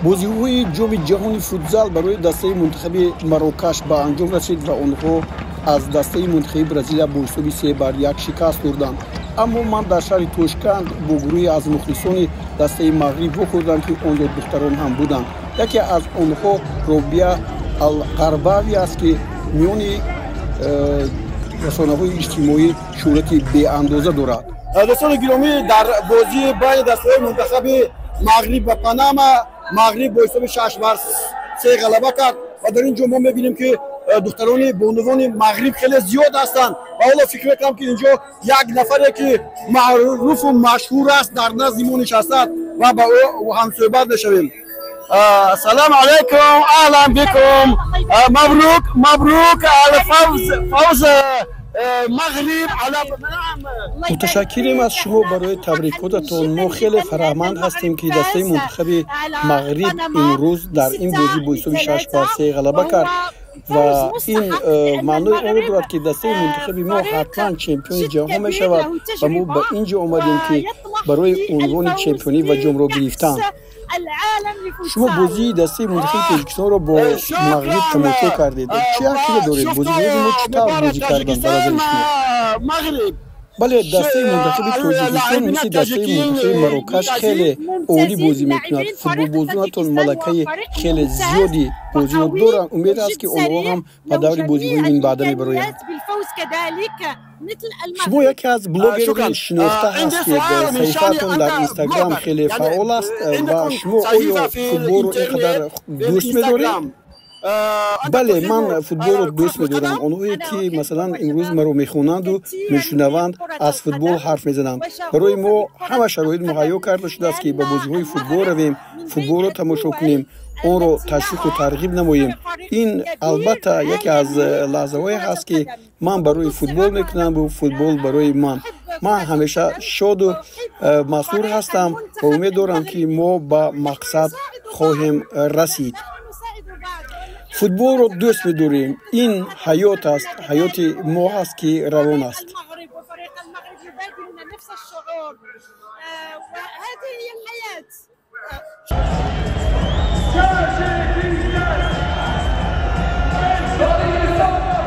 Бозиҳои Ҷоми ҷаҳони футзал барои дастаи мунтахаби Марокаш ба анҷом расид ва онҳо аз дастаи мунтахаби Бразилия бо ҳисоби 3-1 шикаст хӯрданд. Аммо ман дар шаҳри Тошканд бо гурӯҳе аз мухлисони дастаи Мағриб вохӯрдам, ки он ҷо духтарон ҳам буданд. Яке аз онҳо Робия Алғарбави аст, ки миёни расонаҳои иҷтимоӣ шӯҳрати беандоза дорад. Дӯстони гиромӣ, дар бозии байни дастаҳои мунтахаби Мағриб ва Панама, Мағриб бо ҳисоби 6-3 ғалаба кард ва дар ин ҷо мо мебинем, ки духтарони бонувони Мағриб хеле зиёд ҳастанд ва ҳоло фикр мекунам, ки инҷо як нафаре, ки маъруфу машҳур аст, дар назди мо нишастааст ва ба ӯ ҳамсӯҳбат мешавем. Салому алайкум, аҳлан бикум, мабрук, мабрук ал фавз, фавз Мағриб. Муташаккирем аз шумо барои табрикотатон. Мо хеле фараҳманд ҳастем, ки дастаи мунтахаби Мағриб имрӯз дар ин бозӣ бо ҳисоби 6-3 ғалаба кард ва ин маънои онро дорад, ки дастаи мунтахаби мо ҳатман чемпиони ҷаҳон мешавад ва мо ба ин ҷо омадем, ки барои унвони чемпионӣ ва ҷомро гирифтан. Шумо бозии дастаи мунтахаби Тоҷикистонро бо Мағриб тамошо кардед. Чӣ ақида доред? Бозигарони мо чӣ тавр бозӣ карданд ба назари шумо? Бале, дастаи мунтахаби Тоҷикистон мисли дастаи мунтахаби Марокаш хеле олӣ бозӣ мекунад. Футболбозонатон малакаи хеле зиёди бозиро доранд. Умед аст, ки онҳо ҳам ба даври бозиҳои минбаъда мебароянд. Шумо яке аз блогерони шинохта ҳастед. Саҳифаатон дар Инстаграм хеле фаъол аст ва шумо оё футболро ин қадар дӯст медоред? Бале, ман футболро дӯст медорам. Онҳое, ки масалан имрӯз маро мехонанду мешунаванд, аз футбол ҳарф мезананд. Барои мо ҳама шароит муҳайё карда шудааст, ки ба бозиҳои футбол равем, футболро тамошо кунем, онро ташвиқу тарғиб намоем. Ин албатта яке аз лаҳзаҳое ҳаст, ки ман барои футбол мекунаму футбол барои ман. Ман ҳамеша шоду масрур ҳастам ва умед дорам, ки мо ба мақсад хоҳем расид. Футболро дӯст медорем. Ин ҳаёт аст, ҳаёти мо ҳаст, ки равон аст. Tajikistan!